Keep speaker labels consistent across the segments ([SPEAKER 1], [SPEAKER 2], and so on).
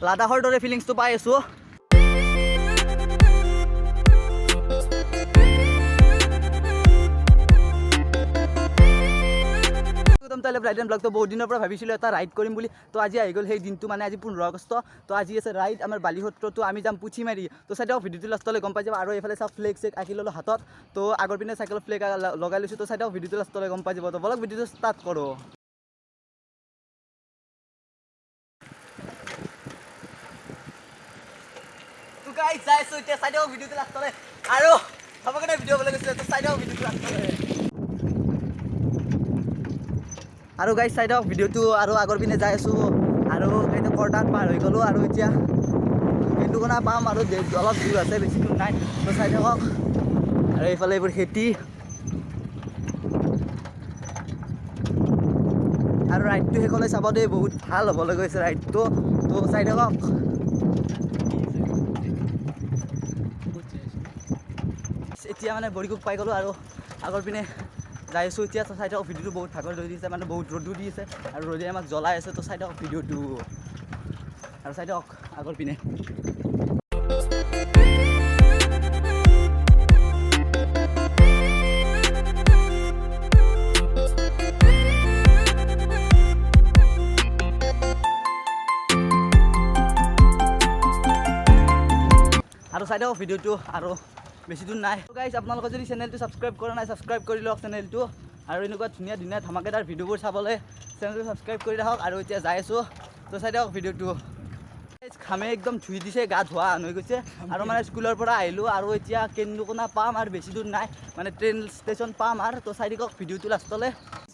[SPEAKER 1] লাডাখৰ দৰে ফিলিংছটো পাই আছোঁ। একদম তাহলে ৰাইড এণ্ড ব্লগটো বহুত দিনৰ পৰা ভাবিছিলোঁ এটা ৰাইড কৰিম বুলি। তো আজি আহি গ'ল সেই দিনটো, মানে আজি 15 আগষ্ট। তো আজি আছে ৰাইড আমাৰ বালিসত্ৰটো, আমি যাম পুঠিমাৰি। তো চাই দিয়ক ভিডিঅ'টো, লাষ্টলৈ গম পাই যাব। আৰু এইফালে চাওক, ফ্লেগ চেগ আঁকি ল'লোঁ হাতত। তো আগৰ পিনে চাইকেলৰ ফ্লেগ লগাই লৈছোঁ। তো চাই দিয়ক ভিডিঅ'টো, লাষ্টলৈ গম পাই যাব। তো বলক, ভিডিঅ'টো ষ্টাৰ্ট কৰোঁ। তো গাইজ, যাই আছোঁ এতিয়া, চাই দিয়ক ভিডিঅ'টো লাষ্টলৈ। আৰু ধমাকেদাৰ ভিডিঅ' হ'বলৈ গৈছিলে, তো চাই দিয়ক ভিডিঅ'টো লাষ্টলৈ। আৰু গাইজ, চাই দিয়ক ভিডিঅ'টো। আৰু আগৰ পিনে যাই আছোঁ আৰু এইটো কৰ্ণাৰ পাৰ হৈ গ'লোঁ আৰু এতিয়া কেন্দুকোনা পাম আৰু অলপ দূৰ আছে, বেছি দূৰ নাই। তো চাই থাকক। আৰু এইফালে এইবোৰ খেতি। আৰু ৰাইডটো শেষলৈ চাব দেই, বহুত ভাল হ'বলৈ গৈছে ৰাইডটো। তো চাই থাকক। এতিয়া মানে বৰিকুক পাই গ'লোঁ আৰু আগৰ পিনে যাই আছোঁ এতিয়া। তো চাই থাকক ভিডিঅ'টো। বহুত ভাগৰ ধৰি দিছে, মানে বহুত ৰ'দো দি আছে আৰু ৰ'দে আমাক জ্বলাই আছে। তো চাই থাকক ভিডিঅ'টো আৰু চাই থাকক আগৰ পিনে। আৰু চাই থাকক ভিডিঅ'টো, আৰু বেছি দূৰ নাই। গাইজ, আপোনালোকে যদি চেনেলটো ছাবস্ক্ৰাইব কৰা নাই, ছাবস্ক্ৰাইব কৰি লওক চেনেলটো। আৰু এনেকুৱা ধুনীয়া ধুনীয়া ধামাকেদাৰ ভিডিঅ'বোৰ চাবলৈ চেনেলটো ছাবস্ক্ৰাইব কৰি ৰাখক। আৰু এতিয়া যাই আছোঁ, তো চাই থাকক ভিডিঅ'টো। ঘামে একদম ধুই দিছে, গা ধোৱা হৈ গৈছে। আৰু মানে স্কুলৰ পৰা আহিলোঁ আৰু এতিয়া কেন্দুকোনা পাম আৰু বেছি দূৰ নাই, মানে ট্ৰেইন ষ্টেচন পাম আৰু। তো চাই থাকক ভিডিঅ'টো লাষ্টলৈ।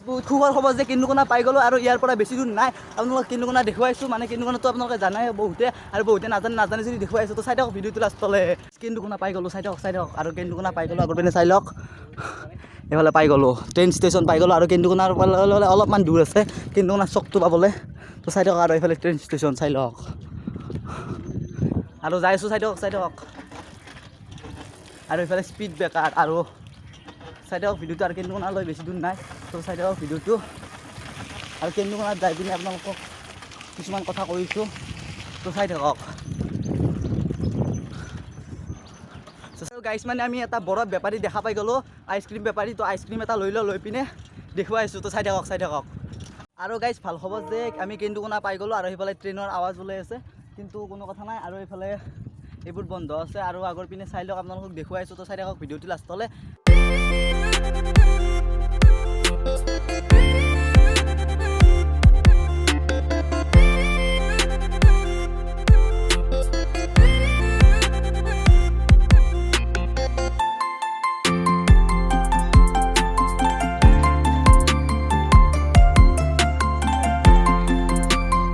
[SPEAKER 1] বহুত সুখৰ খবৰ যে কেন্দুকোনা পাই গ'লোঁ আৰু ইয়াৰ পৰা বেছি দূৰ নাই। আপোনালোকক কেন্দুকোনা দেখুৱাইছোঁ, মানে কেন্দুকোনাটো আপোনালোকে জানাই বহুতে আৰু বহুতে নাজানে, নাজানে যদি দেখুৱাইছোঁ। তো চাই থাকক ভিডিঅ'টো লাষ্টলৈ। কেন্দুকোনা পাই গ'লোঁ, চাই থাকক, চাই থাকক। আৰু কেন্দুকোনা পাই গ'লোঁ, আগৰ পিনে চাই লওক। এইফালে পাই গ'লোঁ, ট্ৰেইন ষ্টেচন পাই গ'লোঁ। আৰু কেন্দুকোনাৰ ফালে অলপমান দূৰ আছে কেন্দুকোনা চকটো পাবলৈ। তো চাই থাকক। আৰু এইফালে ট্ৰেইন ষ্টেচন চাই লওক। আৰু যাই আছোঁ, চাই থাকক, চাই থাকক। আৰু এইফালে স্পীড ব্ৰেকাৰ। আৰু চাই থাকক ভিডিঅ'টো। আৰু কেন্দুকোনালৈ বেছি দূৰ নাই। তো চাই থাকক ভিডিঅ'টো। আৰু কেন্দুকোনাত যাই পিনে আপোনালোকক কিছুমান কথা কৈছোঁ, তো চাই থাকক। গাইছ, মানে আমি এটা বৰফ বেপাৰী দেখা পাই গ'লোঁ, আইচক্ৰীম বেপাৰী। তো আইচক্ৰীম এটা লৈ লওঁ, লৈ পিনে দেখুৱাই আছোঁ। তো চাই থাকক, চাই থাকক। আৰু গাইছ, ভাল খবৰ যে আমি কেন্দুকোনা পাই গ'লোঁ। আৰু সেইফালে ট্ৰেইনৰ আৱাজ ওলাই আছে, কিন্তু কোনো কথা নাই। আৰু এইফালে এইবোৰ বন্ধ আছে। আৰু আগৰ পিনে চাই লওক, আপোনালোকক দেখুৱাই আছোঁ। তো চাই থাকক ভিডিঅ'টো লাষ্টলৈ।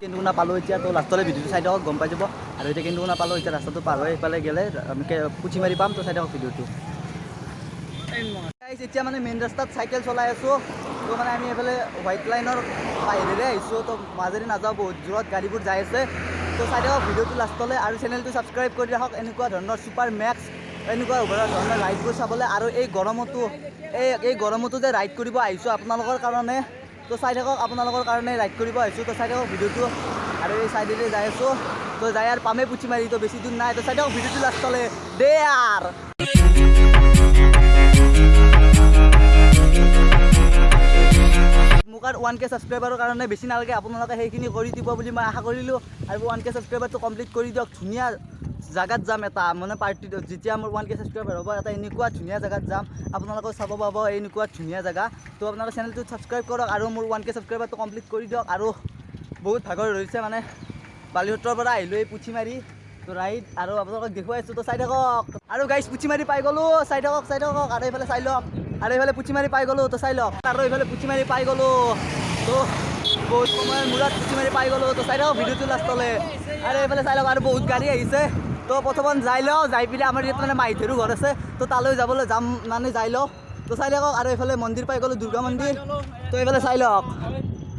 [SPEAKER 1] কেন্দুকোনা পালোঁ এতিয়া। তো লাষ্টলৈ ভিডিঅ'টো চাই থাকক, গম পাই যাব। আৰু এতিয়া কেন্দুকোনা পালোঁ, এতিয়া ৰাস্তাটো পাৰ হৈ সেইফালে গ'লে আমি পুঠিমাৰি পাম। তো চাই থাকক ভিডিঅ'টো। গাইছ, এতিয়া মানে মেইন ৰাস্তাত চাইকেল চলাই আছোঁ। তো মানে আমি এইফালে হোৱাইট লাইনৰ বাহিৰেৰে আহিছোঁ, তো মাজেৰে নাযাওঁ, বহুত জোৰত গাড়ীবোৰ যাই আছে। তো চাই থাকক ভিডিঅ'টো লাষ্টলৈ আৰু চেনেলটো ছাবস্ক্ৰাইব কৰি ৰাখক এনেকুৱা ধৰণৰ ছুপাৰ মেক্স, এনেকুৱা ধৰণৰ ৰাইডবোৰ চাবলৈ। আৰু এই গৰমতো যে ৰাইড কৰিব আহিছোঁ আপোনালোকৰ কাৰণে, তো চাই থাকক, আপোনালোকৰ কাৰণে ৰাইড কৰিব আহিছোঁ। তো চাই থাকক ভিডিঅ'টো। আৰু এই চাইডেৰে যাই আছোঁ, তো যাই আৰু পামেই পুঠিমাৰি, তো বেছি দূৰ নাই। তো চাই থাকক ভিডিঅ'টো লাষ্টলৈ দে। আৰু মোক আৰু 1K ছাবস্ক্ৰাইবাৰৰ কাৰণে বেছি নালাগে, আপোনালোকে সেইখিনি কৰি দিব বুলি মই আশা কৰিলোঁ। আৰু 1K ছাবস্ক্ৰাইবাৰটো কমপ্লিট কৰি দিয়ক, ধুনীয়া জাগাত যাম এটা মানে পাৰ্টিত। যেতিয়া মোৰ 1K subscriber হ'ব, এটা এনেকুৱা ধুনীয়া জেগাত যাম, আপোনালোকেও চাব পাব এনেকুৱা ধুনীয়া জেগা। তো আপোনালোকে চেনেলটো ছাবস্ক্ৰাইব কৰক আৰু মোৰ 1K ছাবস্ক্ৰাইবাৰটো কমপ্লিট কৰি দিয়ক। আৰু বহুত ভাগৰ ধৰিছে, মানে বালিসত্ৰৰ পৰা আহিলোঁ এই পুঠিমাৰি। তো ৰাইড আৰু আপোনালোকক দেখুৱাইছোঁ, তো চাই থাকক। আৰু গাইছ, পুঠিমাৰি পাই গ'লোঁ, চাই থাকক, চাই থাকক। আৰু এইফালে চাই লওক। আৰু এইফালে পুঠিমাৰি পাই গ'লোঁ, তো চাই লওক। আৰু এইফালে পুঠিমাৰি পাই গ'লোঁ, তো বহুত সময়ৰ মূৰত পুঠিমাৰি পাই গ'লোঁ। তো চাই থাকক ভিডিঅ'টো লাষ্টলৈ। আৰু এইফালে চাই লওক, আৰু বহুত গাড়ী আহিছে। তো প্ৰথমত যাই লওঁ, যাই পিনে আমাৰ ইয়াত মানে মাইথেৰো ঘৰ আছে, তো তালৈ যাবলৈ যাম, মানে যাই লওঁ। তো চাই লওক। আৰু এইফালে মন্দিৰ পাই গ'লোঁ, দুৰ্গা মন্দিৰ। তো এইফালে চাই লওক।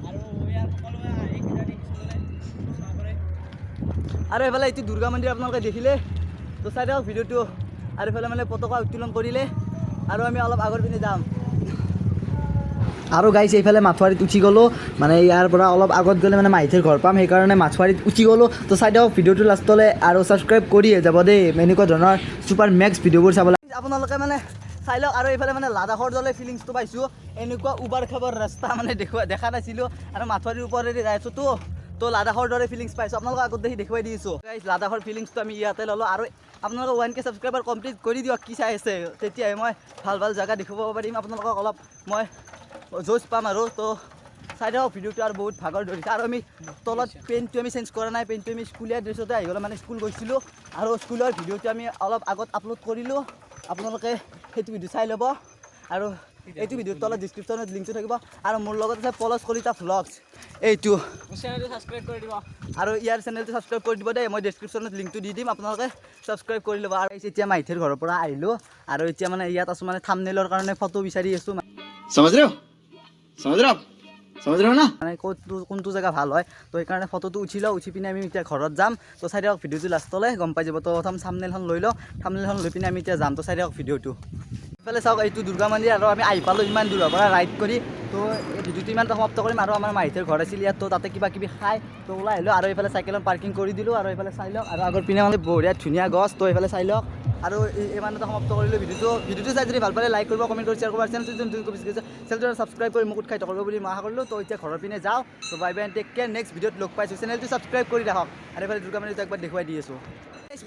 [SPEAKER 2] আৰু ইয়াৰ সকলোৱে আহি কিজানি কিছুমানে প্ৰশ্ন কৰে।
[SPEAKER 1] আৰু এইফালে এইটো দুৰ্গা মন্দিৰ আপোনালোকে দেখিলে। তো চাই থাকক ভিডিঅ'টো। আৰু এইফালে মানে পতাকা উত্তোলন কৰিলে আৰু আমি অলপ আগৰ পিনে যাম। আৰু গাইছ, এইফালে মাথুৱাৰীত উঠি গ'লোঁ। মানে ইয়াৰ পৰা অলপ আগত গ'লে মানে মাইথিৰ ঘৰ পাম, সেইকাৰণে মাথুৱাৰীত উঠি গ'লোঁ। তো চাই দিয়ক ভিডিঅ'টো লাষ্টলৈ আৰু ছাবস্ক্ৰাইব কৰিয়ে যাব দেই, এনেকুৱা ধৰণৰ ছুপাৰ মেক্স ভিডিঅ'বোৰ চাবলৈ আপোনালোকে মানে চাই লওক। আৰু এইফালে মানে লাডাখৰ দৰে ফিলিংছটো পাইছোঁ। এনেকুৱা উবাৰ খাবৰ ৰাস্তা মানে দেখুৱা দেখা নাছিলোঁ আৰু মাথুৱাৰীৰ ওপৰেদি যাই আছোঁতো, তো লাডাখৰ দৰে ফিলিংছ পাইছোঁ। আপোনালোকক আগত দেখি দেখুৱাই দিছোঁ গাইছ। লাডাখৰ ফিলিংছটো আমি ইয়াতে ল'লোঁ। আৰু আপোনালোকে 1K subscriber complete কৰি দিয়ক, কি চাই আছে? তেতিয়াহে মই ভাল ভাল জেগা দেখুৱাব পাৰিম আপোনালোকক, অলপ মই জোচ পাম। আৰু তো চাই থাকক ভিডিঅ'টো। আৰু বহুত ভাগৰ ধৰিছে। আৰু আমি তলত পেণ্টটো আমি চেঞ্জ কৰা নাই, পেণ্টটো আমি স্কুলীয়া ড্ৰেছতে আহি গ'লোঁ। মানে স্কুল গৈছিলোঁ আৰু স্কুলৰ ভিডিঅ'টো আমি অলপ আগত আপলোড কৰিলোঁ, আপোনালোকে সেইটো ভিডিঅ' চাই ল'ব। আৰু এইটো ভিডিঅ'ৰ তলত ডিছক্ৰিপশ্যনত লিংকটো থাকিব। আৰু মোৰ লগত আছে পলজ কলিতা ভ্লগছ এইটো।
[SPEAKER 2] মোৰ চেনেলটো ছাবস্ক্ৰাইব কৰি দিব।
[SPEAKER 1] আৰু ইয়াৰ চেনেলটো ছাবস্ক্ৰাইব কৰি দিব দেই। মই ডেছক্ৰিপশ্যনত লিংকটো দি দিম, আপোনালোকে ছাবস্ক্ৰাইব কৰি ল'ব। আৰু এতিয়া মাইথিৰ ঘৰৰ পৰা আহিলোঁ আৰু এতিয়া মানে ইয়াত আছোঁ, মানে থামনেলৰ কাৰণে ফটো বিচাৰি আছোঁ।
[SPEAKER 3] समझ रहे हो? समझ रहे हो आप? समझ रहे हो ना?
[SPEAKER 1] মানে ক'ত কোনটো জেগা ভাল হয়, তো সেইকাৰণে ফটোটো উঠি লওঁ, উঠি পিনে আমি এতিয়া ঘৰত যাম। তো চাই দিয়ক ভিডিঅ'টো লাষ্টলৈ, গম পাই যাব। তো প্ৰথম থামনেলখন লৈ লওঁ, থামনেলখন লৈ পিনে আমি এতিয়া যাম। তো চাই দিয়ক ভিডিঅ'টো। ইফালে চাওক, এইটো দুৰ্গা মন্দিৰ। আৰু আমি আহি পালোঁ ইমান দূৰৰ পৰা ৰাইড কৰি। তো এই ভিডিঅ'টো ইমানতে সমাপ্ত কৰিম। আৰু আমাৰ মাহীৰ ঘৰ আছিল ইয়াত, তো তাতে কিবা কিবি খাই তো ওলাই আহিলোঁ। আৰু এইফালে চাইকেলত পাৰ্কিং কৰি দিলোঁ। আৰু এইফালে চাই লওক, আৰু আগৰ পিনে মানে বঢ়িয়া ধুনীয়া গছ। তো এইফালে চাই লওক। আৰু ইমানতে সমাপ্ত কৰিলোঁ ভিডিঅ'টো। ভিডিঅ'টো চাই যদি ভাল পালে লাইক কৰিব, কমেণ্ট কৰি শ্বেয়াৰ কৰিব। চেনেলটো যোনটো চেনেলটো ছাবস্ক্ৰাইব কৰি মোক উৎসাহিত কৰিব বুলি মই আশা কৰিলোঁ। তো এতিয়া ঘৰৰ পিনে যাওঁ। তো bye bye, take care, next ভিডিঅ'ত লগ পাইছোঁ। চেনেলটো ছাবস্ক্ৰাইব কৰি ৰাখক। আৰু এইফালে দুৰ্গা মন্দিৰটো একবাৰ দেখুৱাই দি আছোঁ।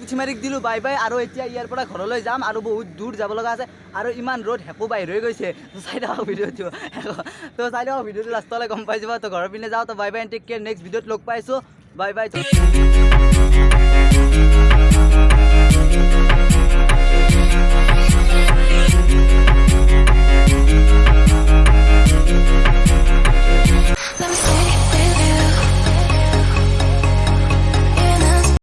[SPEAKER 1] পুঠিমাৰীক দিলোঁ বাই বাই। আৰু এতিয়া ইয়াৰ পৰা ঘৰলৈ যাম আৰু বহুত দূৰ যাব লগা আছে। আৰু ইমান ৰ'দ, হেকো বাহিৰ হৈ গৈছে। তো চাই থাকক ভিডিঅ'টো, তো চাই থাকক ভিডিঅ'টো লাষ্টলৈ, গম পাই যাব। তো ঘৰৰ পিনে যাওঁ। তো bye bye, take care, next ভিডিঅ'ত লগ পাইছোঁ, বাই বাই।